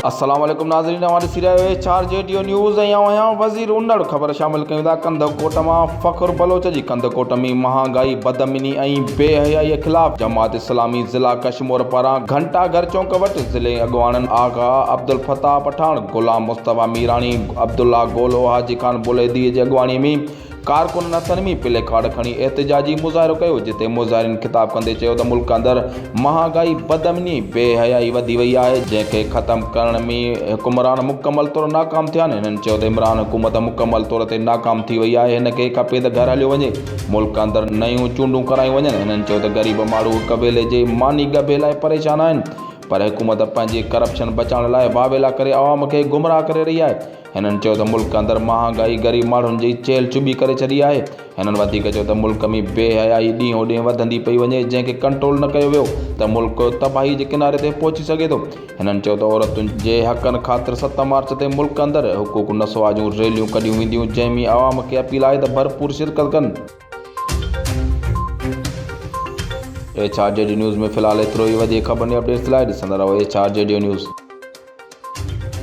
السلام عليڪم ناظرين اوهان ڏسي رهيا آهيو H R G D news ۽ آئون آهيان وزير انڙ خبر شامل ڪيون ٿا ڪنڌڪوٽ مان فخر بلوچ جي ڪنڌڪوٽ ۾ مهانگائي بدامني ۽ بي حيائي خلاف جماعت اسلامي ضلع ڪشمور پاران گهنٽا گهر چونڪ وٽ ضلعي اڳواڻن آغا عبدالفتاح پٺاڻ غلام مصطفيٰ ميراڻي عبدالله گولو حاجي خان بليدي جي اڳواڻي ۾ ڪارڪنن هٿن ۾ پلي ڪارڊ کڻي احتجاجي مظاهرو ڪيو، جتي مظاهرين خطاب ڪندي چيو ته ملڪ اندر مهانگائي، بدامني، بي حيائي وڌي وئي آهي، جنهن کي ختم ڪرڻ ۾ حڪمران مڪمل طور ناڪام ٿيا آهن، هنن چيو ته عمران حڪومت مڪمل طور تي ناڪام ٿي وئي آهي، هن کي کپي ته گهر هليو وڃي، ملڪ اندر نيون چونڊون ڪرايون وڃن، هنن چيو ته غريب ماڻهو هڪ ويلي جي ماني ڳڀي لاء پريشان آهن، پر حڪومت پنهنجي ڪرپشن بچائڻ لاء واويلا ڪري عوام کي گمراهه ڪري رهي آهي. هنن چيو ته ملڪ اندر مهانگائي غريب ماڻهن جي چيلهه چٻي ڪري ڇڏي آهي. هنن وڌيڪ چيو ته ملڪ ۾ بي حيائي ڏينهون ڏينهن وڌندي پئي وڃي جنهن کي ڪنٽرول نه ڪيو ويو ته ملڪ تباهي جي ڪناري تي پهچي سگهي ٿو. هنن چيو ته عورتن جي حقن خاطر 7 مارچ تي ملڪ اندر حقوق نسوا جون ريليون ڪڍيون وينديون جنهن ۾ عوام کي اپيل آهي ته ڀرپور شرڪت ڪن. H R G D news ۾ في الحال ايترو ئي وڌيڪ خبرن ۽ اپڊيٽس لاء ڏسندا رهو H R G D news.